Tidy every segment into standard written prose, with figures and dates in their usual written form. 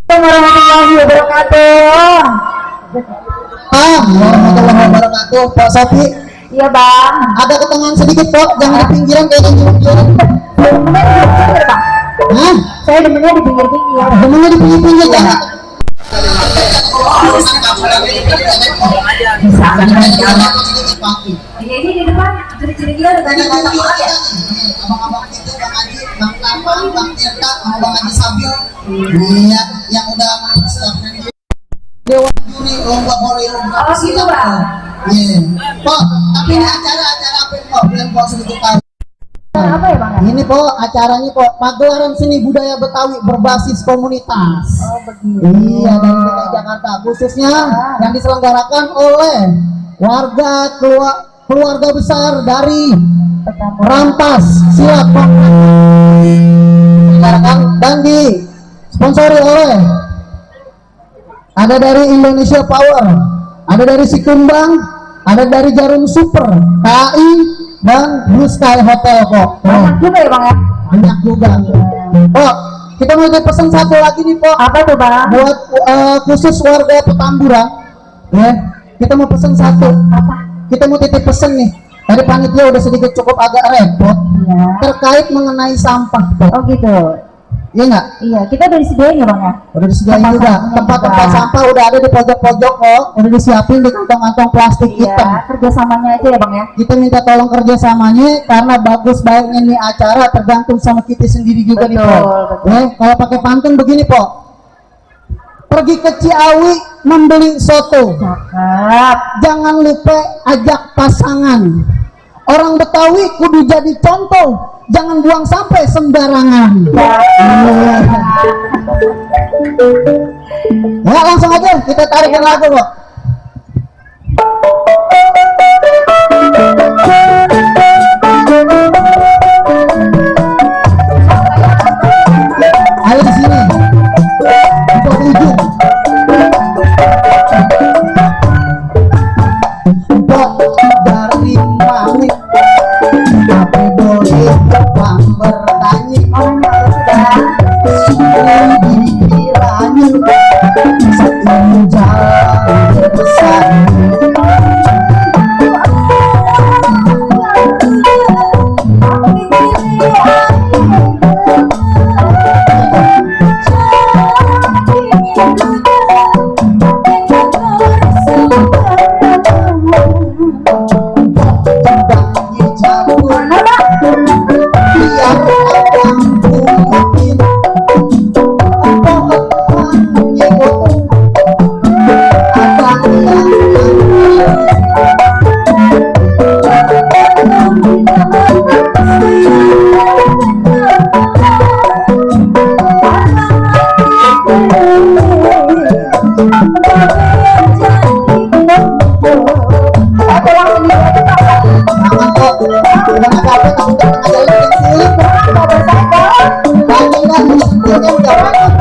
Warahmatullahi wabarakatuh. Warahmatullahi wabarakatuh. Pak Sofi. Iya bang. Ada ketenangan sedikit Pak, jangan di pinggiran kayak di pinggiran. Hah? Saya demennya di pinggir-pinggir. Demennya di pinggir-pinggir jangan. Ini di depan ciri-cirinya ada tadi kata ya. Abang-abang itu Bang Haji, Bang Tampang, Bang Tirta, Bang Haji Sabil. Iya, yang udah mempersiapkan Dewan Juri Lomba Horil. Oh gitu bang. Iya. Pak, tapi ini acara apa Pak? Biar Pak sedikit tahu. Apa ya bang? Ini Pak, acaranya Pak, pagelaran seni budaya Betawi berbasis komunitas. Oh begitu. Iya, dari DKI Jakarta, khususnya yang diselenggarakan oleh warga keluarga besar dari Rampas Silat diselenggarakan dan disponsori oleh ada dari Indonesia Power, ada dari Sikumbang, ada dari Jarum Super, KAI, dan Blue Sky Hotel kok. Banyak juga ya bang ya? Banyak juga. Oh, kita mau pesan satu lagi nih Pok. Apa tuh bang? Buat khusus warga Petamburan, ya. Kita mau pesan satu. Apa? Kita mau titip pesen nih. Tadi panitia udah sedikit cukup agak repot Iya. terkait mengenai sampah, Pok. Oh gitu. Iya nggak? Iya, kita udah disediain ya bang ya? Udah disediain Tempat juga. sampahnya Tempat-tempat juga. sampah udah ada di pojok-pojok kok. Udah disiapin di kantong-kantong plastik hitam. Iya, kerjasamanya aja ya bang ya? Kita minta tolong kerjasamanya karena bagus baiknya nih acara tergantung sama kita sendiri juga nih Betul, Pok. betul. Ya, kalau pakai pantun begini Pok. Pergi ke Ciawi membeli soto. Cakep. Jangan lupa ajak pasangan. Orang Betawi kudu jadi contoh. Jangan buang sampai sembarangan. Ya langsung aja kita tarikin lagu Pok. Ayo di sini. Untuk ujung. Pok dari mana? Tapi boleh bang bertanya. Sudah dikiranya satu jalan besar. Dari mana sudah dikiranya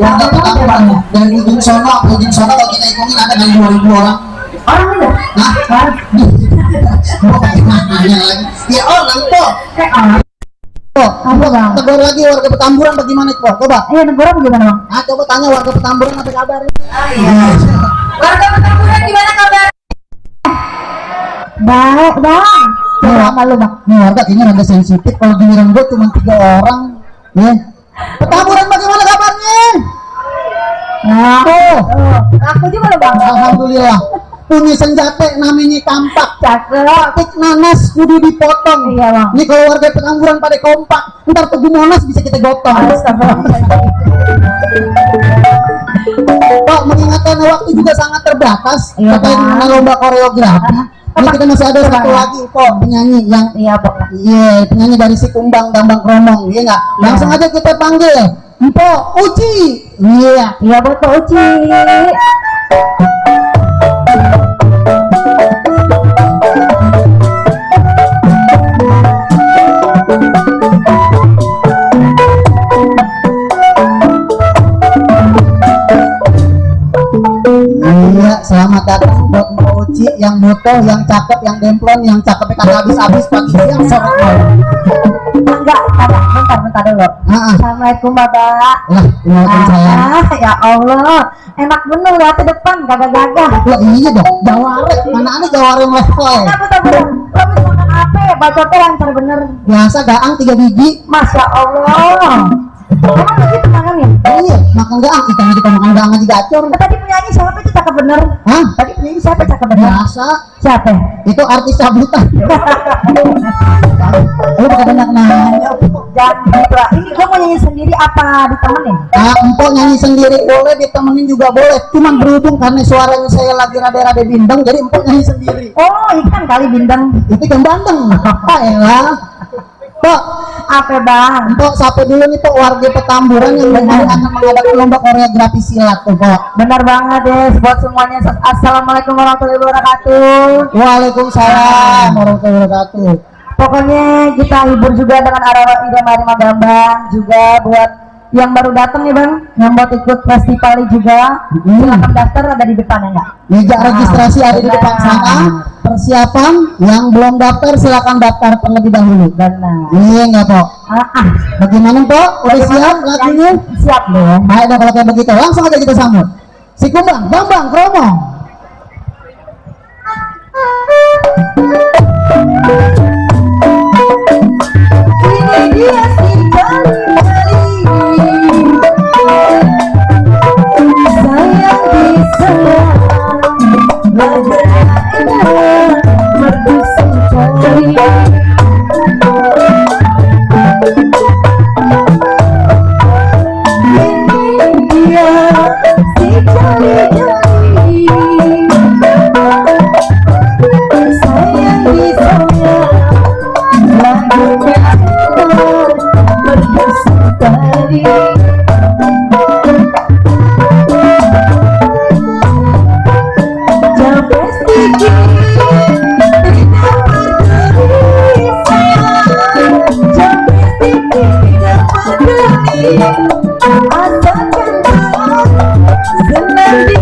warga Petamburan dari ujung sono ke ujung sono kalau kita hitungin ada dari 2000 orang. Orang ini. Nah, mau bagaimana lagi? Ya orang kok. Kok, Apa bang? tegur lagi warga Petamburan bagaimana kok? Coba. Negara bagaimana bang? Nah, coba tanya warga Petamburan apa kabar? Warga Petamburan gimana kabar? Baik bang. Coba malu bang. Nih warga kayaknya rada sensitif kalau giliran gue cuma 3 orang. Ya. Petamburan bagaimana kabarnya? Nah, aku juga loh bang. Alhamdulillah. Punya senjata namanya kampak. Cakep. Tik nanas kudu dipotong. Iya bang. Ini kalau warga Petamburan pada kompak, ntar Tugu Monas bisa kita gotong. Pak, mengingatkan waktu juga sangat terbatas. Iya, Terkait Bang. dengan lomba koreografi. Ini kita masih ada satu Bang. lagi, Pak, penyanyi yang Iya bang. penyanyi dari Sikumbang, Gambang Kromong, iya nggak? Iya. Langsung aja kita panggil, Mpok Uci. Iya. Iya betul Uci. Iya, selamat datang buat Mpok Uci yang butuh, yang cakep, yang demplon, yang cakep kagak habis-habis pagi siang sore malam. Enggak, bentar dulu. Assalamualaikum bapak. Lah, Waalaikumsalam. Ya Allah, enak bener lihat ke depan, gagah-gagah. Lah iya dong, jaware. Mana ada jaware level? Bentar. Kamu makan apa ya? Bacotnya lancar bener. Biasa gaang 3 biji. Masya Allah. Emang begitu makannya? Iya, makan gaang. Kita makan gaang aja gacor. Tadi penyanyi siapa itu cakep bener? Hah? Tadi penyanyi siapa cakep bener? Biasa. Siapa? Itu artis cabutan. Lu pakai banyak nanya. Jangan gitu lah. Ini gue mau nyanyi sendiri apa ditemenin? Nah, Empok nyanyi sendiri boleh, ditemenin juga boleh. Cuman berhubung karena suaranya saya lagi rada-rada bindeng, jadi Empok nyanyi sendiri. Oh, ikan kali bindeng. Itu kan bandeng. Apa ya? Pok, Apa bang? Empok sapa dulu nih Pok, warga Petamburan yang nanti akan mengadakan lomba koreografi silat tuh Pok. Benar banget deh buat semuanya. Assalamualaikum warahmatullahi wabarakatuh. Waalaikumsalam warahmatullahi wabarakatuh. Pokoknya kita hibur juga dengan arah irama gambang juga buat yang baru datang nih bang, yang mau ikut festival juga. Silakan daftar ada di depan ya enggak? Meja registrasi ada di depan Benar. sana. Persiapan yang belum daftar silakan daftar terlebih dahulu. Benar. Iya nggak Pok? Bagaimana Pok? Udah siap lagunya? Siap deh. Baik dah kalau kayak begitu. Langsung aja kita sambut. Sikumbang, Gambang Kromong. Ini dia si Jali sayang disayang lagu merdu sekali. Ini dia si Jali sayang disayang lagu merdu sekali. Sampai sedikit tidak peduli sayang, sampai sedikit tidak peduli asalkan kau senang di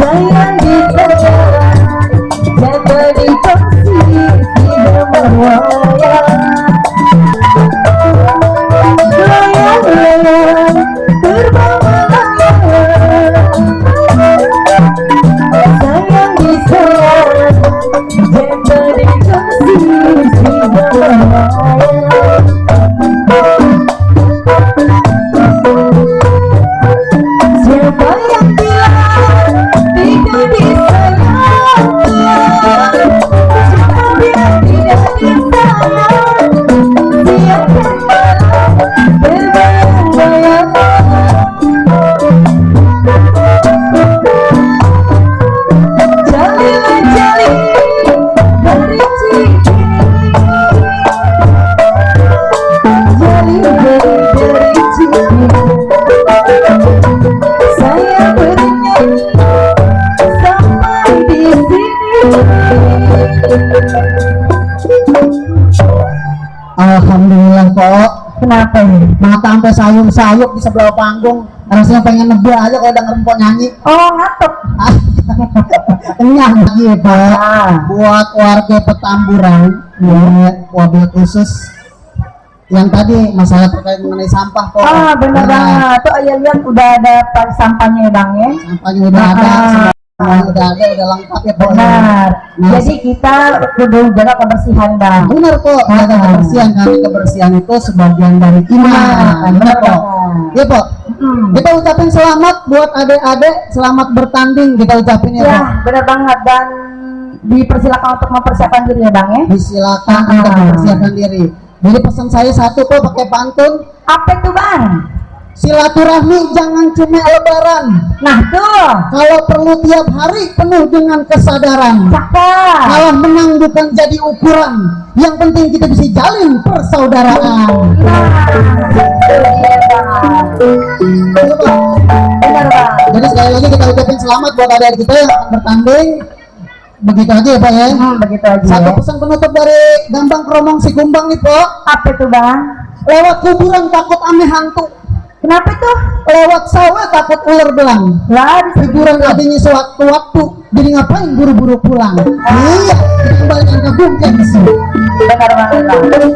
sayang di jalan jaga di posisi nomor wayang layang-layang terbawa layang sayang di jalan jaga di posisi nomor wayang siapa yang bilang tidak disayang siapa bilang tidak disayang siapa malam berbayang-bayang jalilah jali dari Cikini jali dari Cikini saya bernyanyi sampai di sini. Alhamdulillah kok. Kenapa ini? Mata sampai sayup-sayup di sebelah panggung. Rasanya pengen nebak aja kalau denger empok nyanyi. Oh, ngantuk. Kenyang lagi ya Pak. Buat warga Petamburan, ya, wabil khusus yang tadi masalah terkait mengenai sampah kok. Ah, benar banget. Tuh ayah lihat udah ada sampahnya ya Bang ya. Sampahnya udah ada, semua udah ada, udah lengkap ya Pak. Benar. Nah, Jadi kita kudu jaga kebersihan Bang. benar kok, jaga kebersihan karena kebersihan itu sebagian dari iman. Benar kok. Iya Pak. Kita ucapin selamat buat adik-adik, selamat bertanding kita ucapin ya Pak. Ya, benar banget dan dipersilakan untuk mempersiapkan diri ya Bang ya. Disilakan untuk mempersiapkan diri. Jadi pesan saya satu kok pakai pantun. Apa itu Bang? Silaturahmi jangan cuma lebaran. Nah tuh. Kalau perlu tiap hari penuh dengan kesadaran. Cakep. Kalah menang bukan jadi ukuran. Yang penting kita bisa jalin persaudaraan. Betul, Pak. Benar Bang. Jadi sekali lagi kita ucapin selamat buat adik kita yang akan bertanding. Begitu aja ya Pak ya. Begitu aja. Satu Ya. pesan penutup dari Gambang Kromong Sikumbang nih Pak. Apa itu Bang? Lewat kuburan takut ame hantu. Kenapa itu? Lewat sawah takut ular belang. Lah Hiburan adanya sewaktu-waktu. Jadi ngapain buru-buru pulang? Iya, kita kembalikan ke Bung Kensi. benar banget Bang.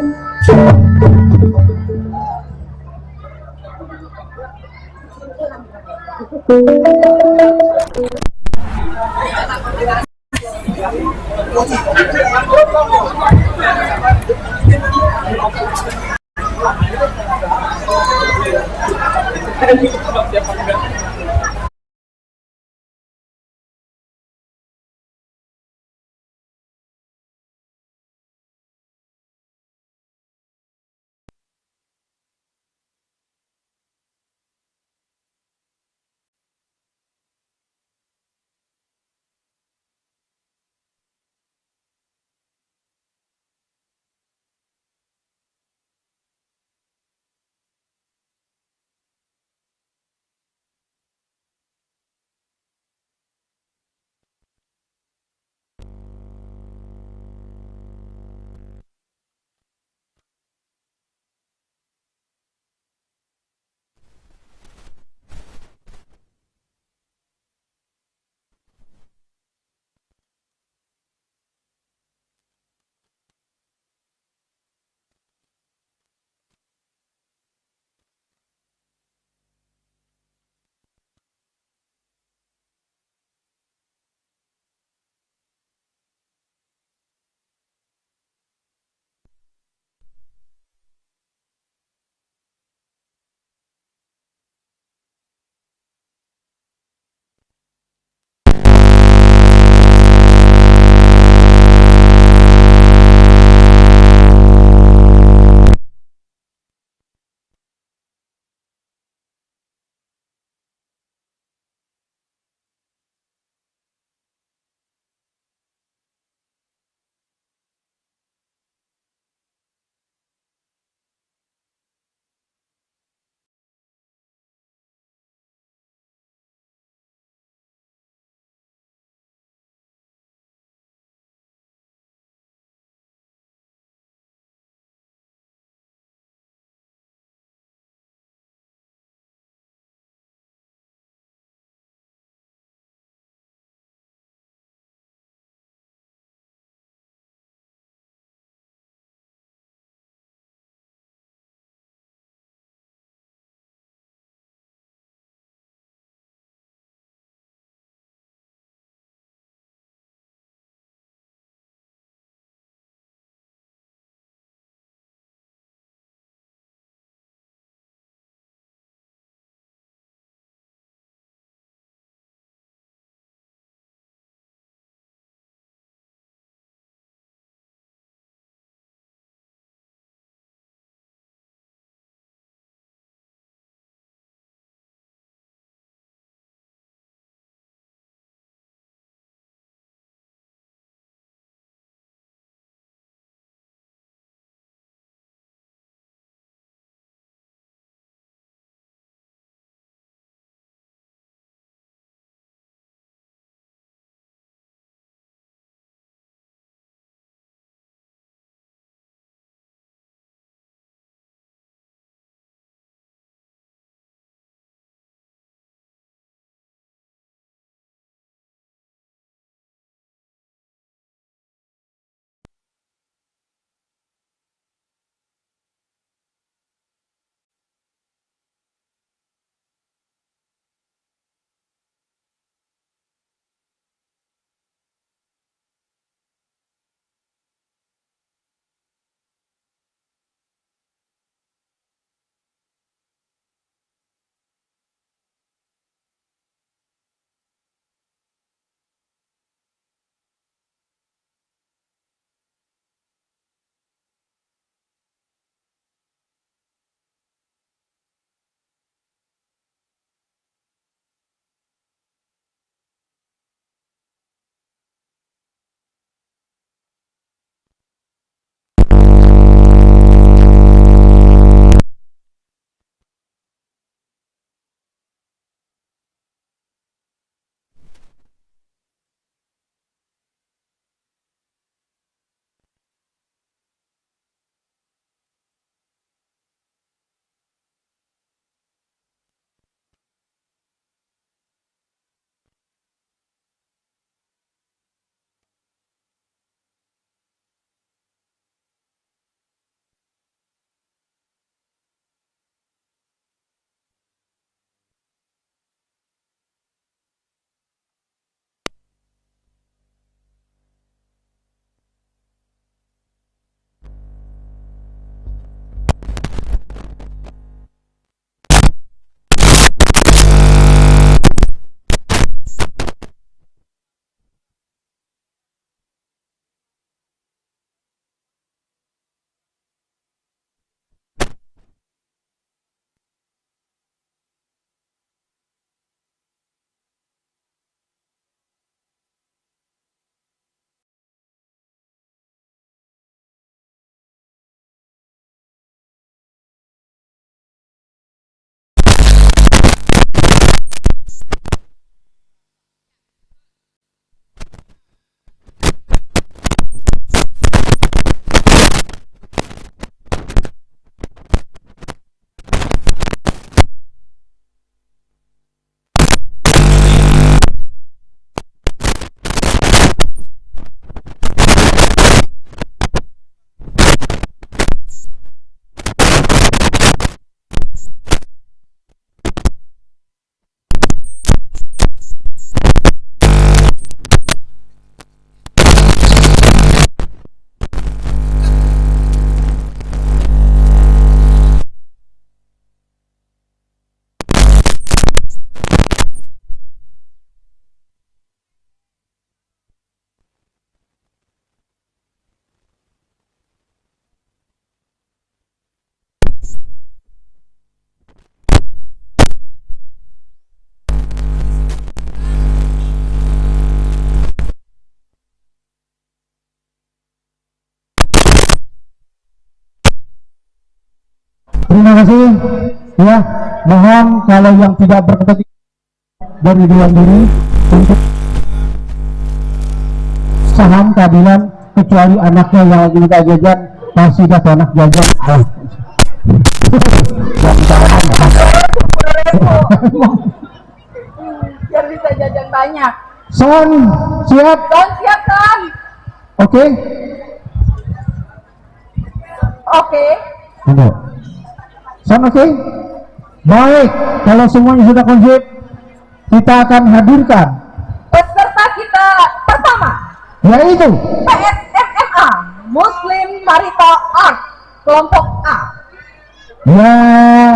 Terima kasih. Ya, mohon kalau yang tidak berkepentingan dari dua diri untuk saham keadilan, kecuali anaknya yang lagi minta jajan masih dapat anak jajan. Biar bisa jajan banyak. Son, siap? Son, siap Son. Oke. Oke. Ada. Son, oke? Baik, kalau semuanya sudah konsep, kita akan hadirkan Peserta kita pertama, yaitu PSMMA Muslim Marital Art kelompok A. yang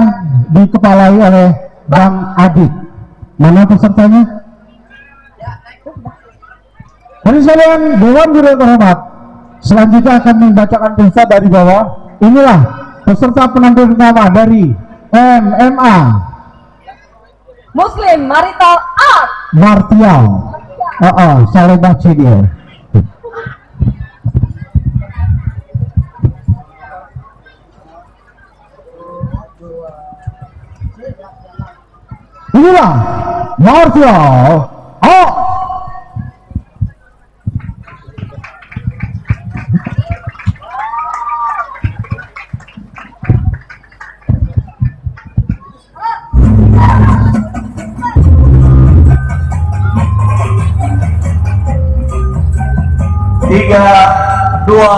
dikepalai oleh Bang Adit. Mana pesertanya? Hadirin sekalian, Dewan Guru yang terhormat, selanjutnya akan membacakan tulisan dari bawah. Inilah peserta penampil pertama dari MMA Muslim Marital Art. Martial. Salah baca dia. Inilah Martial Art. Tiga, dua,